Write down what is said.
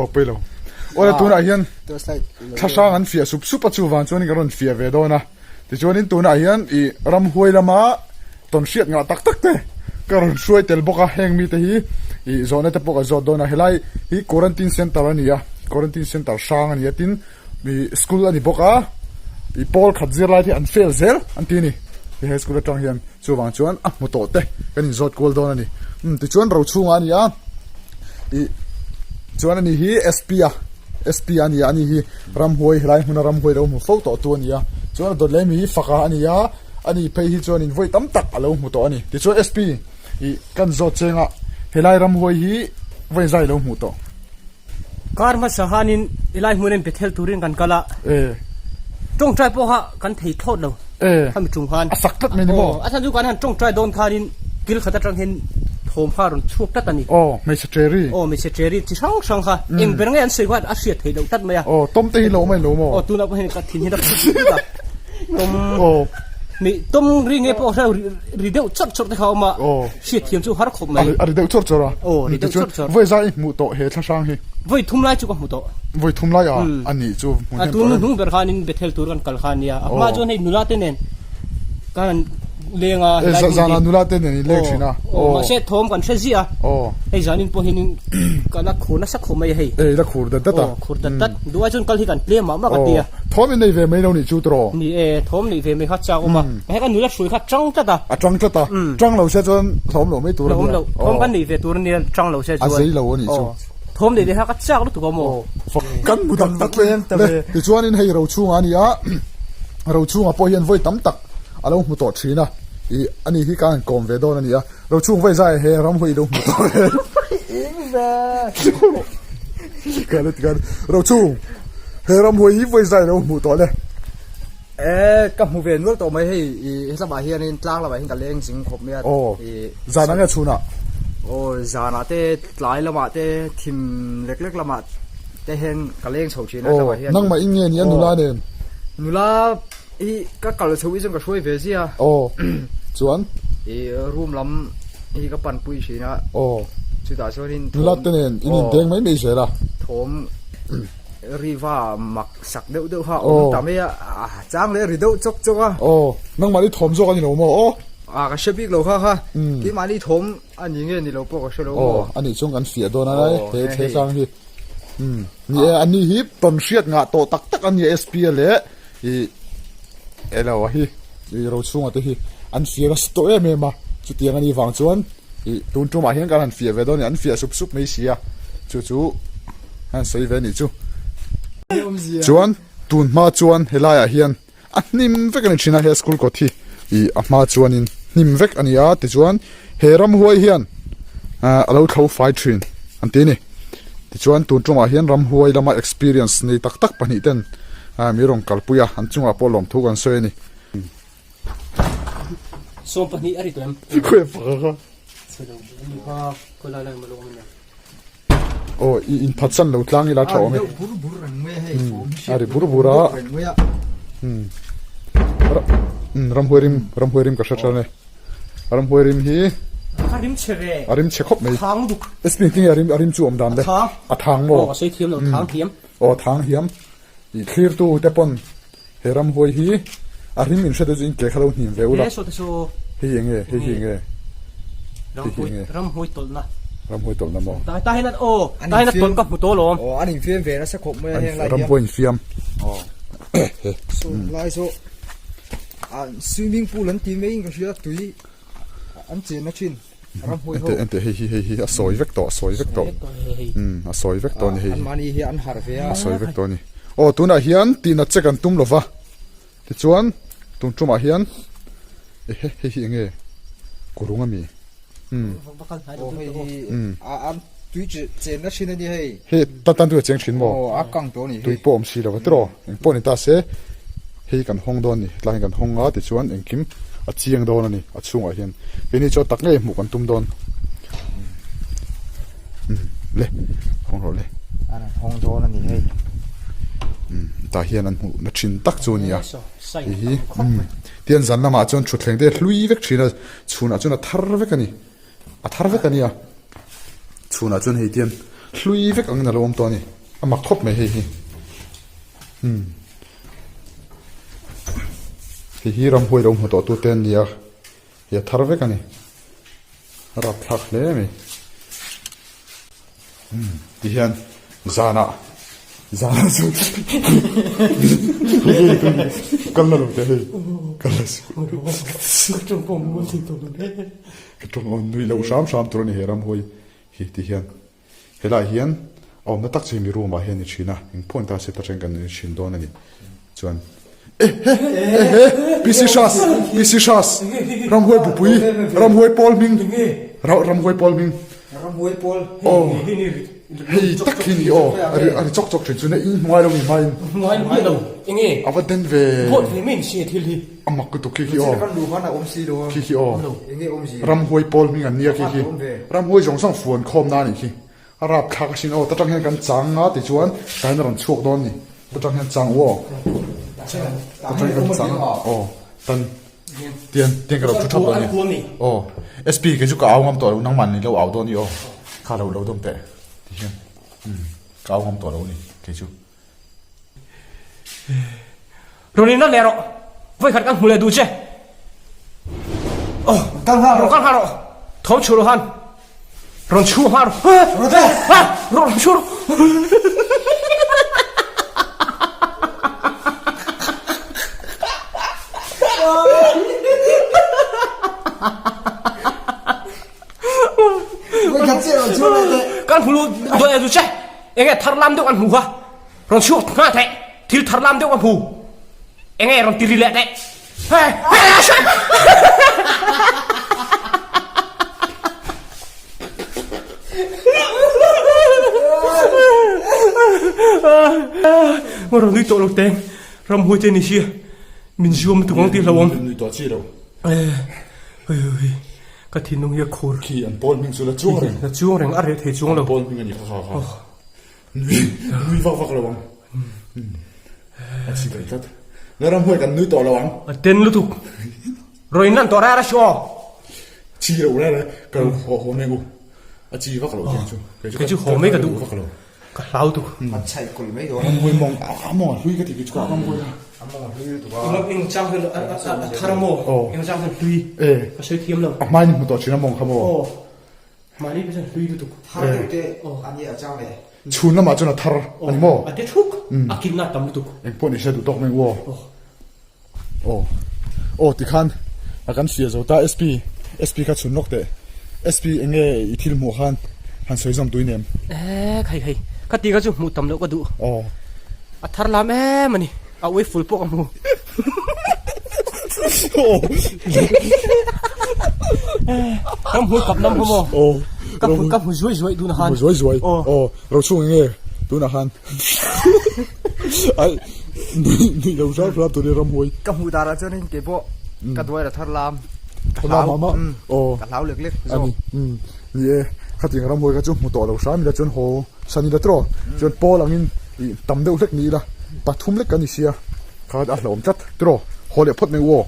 Aw pawi lo. Awle tunah hian thlahrang an fiah sup sup a chuvang chuan ka rawn fiah ve dawn a. Tichuanin tunah hian i ramhuai lama tawn hriat ngah tak tak te ka rawn hruai tel bawk a, heng mite hi i zawhna te pawh ka zawt dawn a. Helai hi quarantine center a ni a, quarantine center hrang a ni a tin i school a ni bawk a, i pawl khat zirlai te hi an fail zel an ti a ni he school atang hian. Chuvang chuan a hmu tawh te kan inzawt kual dawn a ni. Umm tichuan ro chhungah a ni a, ih chuan ani hi SP a SP a ni a, ani hi ramhuai helai hmuna ramhuai lo hmu fo tawh tu a ni a, chuan a dawt leh mi hi faka a ni a, ani phei hi chuanin vawi tam tak a lo hmu tawh a ni. Tichuan SP ih kan zawt chengah helai ramhuai hi vawi zai lo hmuh tawh. Kar hmasa khanin helai hmun en Bethel turin kan kal a, tawngtai pawh kha kan thei thlawt lo khami tum khan. A sak tlat mai ni maw? A chhan chu kan han tawngtai dawn khanin kil khat atang hian thawm kha a rawn chhuak tlat a ni. Aw, hmeichhe ṭeri. Aw, hmeichhe ṭeri chi hrang hrang kha eng ber nge an sawi khan a hriat theih loh tlat mai a. Aw, tawm te hi lo awm a ni lo maw? Aw, tunah pawh hian ka thin hi a phut phut a. Tawm. Aw. Mi tawm ri nge pawh hreu ri deuh chawrh chawrh te kha a awm a. Aw. Hriat thiam chu har khawp mai. A ri deuh chawrh chawrh a. Aw, ri deuh chawrh chawrh. Vawi zai i hmuh tawh he thlahrang hi. Vawi thum lai chu ka hmu tawh. Vawi thum lai a, a nih chu hmu hnem tawh em. A tun hnung ber khanin Bethel tur kan kal kha ania. A hma chuan hei nula te nen kan leng a. E, zana nula te nen in leng thin a. Aw, mahse thawm kan hre ziah a. Aw. Hei zanin pawh hian ka la khur nasa khawp mai a hei. E, la khur dat dat a. Aw, khur dat dat. Duh ai chuan kal hi kan tlem mah mah ka ti a. Thawm in nei ve mai lo nih chu tawh. Ni e, thawm neih ve mai kha chak awm a. Hei kan nula hrui kha tang tlat a. A tang tlat a. Tang lo se chuan hlawm lo mai tur a nia. Hlawm lo. Thawm kan neih ve tur a nia tang lo se chuan. A zei lo a nih chu. Thawm neih ve kha ka chak lutuk a maw. Kan hmu tak tak le. Tichuanin hei Rochhunga a ni a, Rochhunga pawh hian vawi tam tak a lo hmu tawh thin a. Ih ani hi ka han kawm ve dawn a ni a. Rochhung vawi zai he ram hawi i lo hmu tawh ve. Ing ve. Ka la ti khan Rochhung he ram hawi hi vawi zai i lo hmu tawh le. E ka hmu ve nual tawh mai hei i helamah hianin tlang lamah hian ka leng zing khawp mai a. Aw zan ang e chhunah. Aw zanah te tlai lamah te thim lek lek lamah te hian ka leng chho thin a helamah hian. Aw nangmah in nge ni a nula nen? Nula hi ka kal chho hi chuan ka hruai ve zia. Aw chuan? I room lam hi ka panpui thin a. Aw chutah chuanin nula te nen in indeng mai mai zel a. Thawm riva mak Sak deuh deuh kha a awm ta mai a, a chang leh a ri deuh chawk chawk a. Aw, nangmahni thawm zawk a ni lo maw aw? A, ka hre bik lo kha kha, keimahni thawm a ni nge ni lo pawh ka hre lo maw? Aw, a nih chuan kan fiah dawn a lai, he he tlang hi. Umm, ni e, a ni hi tawn hriat ngah tawh tak tak a ni a, SP a leh i elo a hi, i Rochhunga te hi an fiah nasa tawh em em a, chutiang a nih vang chuan i tun tumah hian kan han fiah ve dawn a ni, an fiah sup sup mai si a, chu chu an sawi ve a nih chu. Chuan tun hma chuan helaiah hian a hnim vek a ni thin a he school kawt hi ih a hma chuanin hnim vek a ni a tichuan he ramhuai hian ah a lo thlo fai thin an ti a ni tichuan tun tawngah hian ramhuai lama experience nei tak tak pahnih ten ah mi rawn kalpui a an chungah pawh lawmthu kan sawi a ni. Aw i inphatsan lo tlang ila tha awm e. A ri bur bur a. Ramhuai rim ramhuai rim ka hre than e. Ramhuai rim hi a rim chhe ve. A rim chhe khawp mai. Thang duk. SP tinge a rim a rim chu awm dan le. A thang maw? Aw a sawi thiam lo thang hiam. Aw thang hiam. I thlirtu te pawn he ramhuai hi a rim in hre te chu in ke kha lo hnim ve ula. He saw te saw. Hei enge hei hi enge. Hei hi enge. Ramhuai tawlhna. Ramhuai tawlhna maw? Ta ta hian aw ta hian a tawlh ka hmu tawh alawm. Aw an infiam ve nasa khawp mai a heng lai hian. Ramhuai infiam. Aw. Saw lai saw a swimming pool an ti mai in ka hria tui an chenna thin. Ente ente hei hi hei hi a sawi vek tawh a sawi vek tawh umm a sawi vek tawh a ni hei hi anmahni hi an harh ve a a sawi vek tawh a ni aw tunah hian tihna che kan tum lova tichuan tun tumah hian ehe hei hi enge kurung ami umm aw hei hi a tui chenna thin a ni hei hei tan tan tui a cheng thin maw aw a kang tawh a ni tui pawh awm si lova tiraw engpawh ni ta se. Hei kan hawng dawn a ni, hetlai hian kan hawng a tichuan engkim a chiang dawn a ni a chhungah hian keini chuan tak ngei hmuh kan tum dawn umm le hawng rawh le an hawng dawn a ni hei umm tah hian an hmuh na thin tak chu a ni a hei hi umm tian zan lamah chuan thutthleng te hlui vek thin a chhunah chuan a thar vek a ni a thar vek a nia chhunah chuan hei tian. hlui vek angin a lo awm tawh a ni a mak khawp mai hei hi umm hei hi ramhuai lo hmu tawh tu te an ni a hei a thar vek a ni a rapthlak hle mai umm ti hian zanah zanah chu kal la lo teh hei kal la suh ka tawng awn nui loh hram hram tur a ni he ramhuai hi ti hian. Helaiah hian a awmna tak chu hemi room ah hian a ni thin a, eng pawh ta se ta thleng kan ni thin dawn a ni. Chuan e he e he PC Hras PC Hras Ramhuai bupui Ramhuai pawl hming Ramhuai pawl hming Ramhuai pawl aw hei tak hi ni aw a ri a ri chawk chawk thin chu na in hmuai lo mi hmain hmuai hmuai lo enge a va den ve vote ve mai ni si thil hi a mak lutuk khi khi aw kan luh khan a awm si lo a khi khi aw enge awm zi Ramhuai pawl hming an nia khi khi Ramhuai zawng zawng fuan khawm na anih khi a rap thlak asin aw ta tang hian kan chang a tichuan tain a rawn chhuak dawn ni ta tang hian chang u aw ta tang hian kan chang aw tan tian tian ka lo thu thap dawn ni aw SP kei chu ka au ngam tawh lo nangmah ni lo au dawn ni aw kha lo lo dawm teh ti hian ka au ngam tawh lo ni kei chu. Rawn in ran leh rawh, vawikhat kan hmu leh duh che. Aw, kal nghal rawh, kal nghal rawh. Thawm chhuah rawh han. Rawn chhuah nghal rawh. Rawn te. Ha, rawn chhuah rawh. Vawikhat chiah rawn chhuah leh teh. Kan hmu leh duh che. Enge thar lam deuh an hmu kha. Rawn chhuak nghal teh, thil thar lam deuh a hmu. Enge rawn ti ri leh teh. Hei, hei, a hre! Rawn nui tawh lo teng, ramhuai te ni sia, min zuam lutuk ang tih hlauhawm. Nui tawh chi lo. Hei, ka thinlung hi a khur. Khi an pawl hming chu la chuang reng. La chuang reng, a reh thei chuang lo. An pawl hming a ni kha kha kha. Nui nui vak vak lo ang. A chi daih tlat. Na ram huai kan nui tawh lo ang. A ten lutuk. Rawn in lan tawh rara hriaw. Chi lo rara ka lo haw haw mai u. A chi vak lo tiang chu. Kei chu haw mai ka duh. Vak lo. Ka hlau tuk. A chhaih kawlh mai dawn. Ram huai mawng a mawng a hlui ka ti ki chu ka ram huai a. A mawng a hlui lutuk a. Eng chang hian a thar a maw. Eng chang hian hlui. Ka sawi thiam lo. A hmain hmu tawh thin a mawng kha maw. Mahni pawh chuan hlui lutuk. Thar deuh te a nia a chang leh. Chhun lamah chuan a thar a ni maw? A te thuk, a kilna a tam lutuk. Eng pawh ni se duh tawk mai u aw. Aw. Aw tikhan a kan hria zo ta SP, SP kha chhun lawk teh. SP eng nge i thil hmuh khan han sawi zawm tui nem? Ek hei hei, ka ti kha chu hmuh tam loh ka duh. Aw. A thar lam em a ni. A uai ful pawh ka hmu. Ram hmui kap lam kha maw? Ka hmu ka hmu zuai zuai tunah khan. Hmu zuai zuai. Aw. Ro chhung eng nge tunah khan. Ai nui lo hram hram turin ram hmui. Ka hmuh darah chuanin kei pawh ka duai ra thar lam. Ka hlau mah mah. Aw. Ka hlau lek lek zawk. Ani. Ni e, khatiang ram hmui kha chu hmu tawh lo hram ila chuan haw san ila tawh. Chuan pawl angin Ih tam deuh hlek ni ila, pathum lek kan ni sia, kha a hlauhawm tlat tiraw, haw leh phawt mai u aw.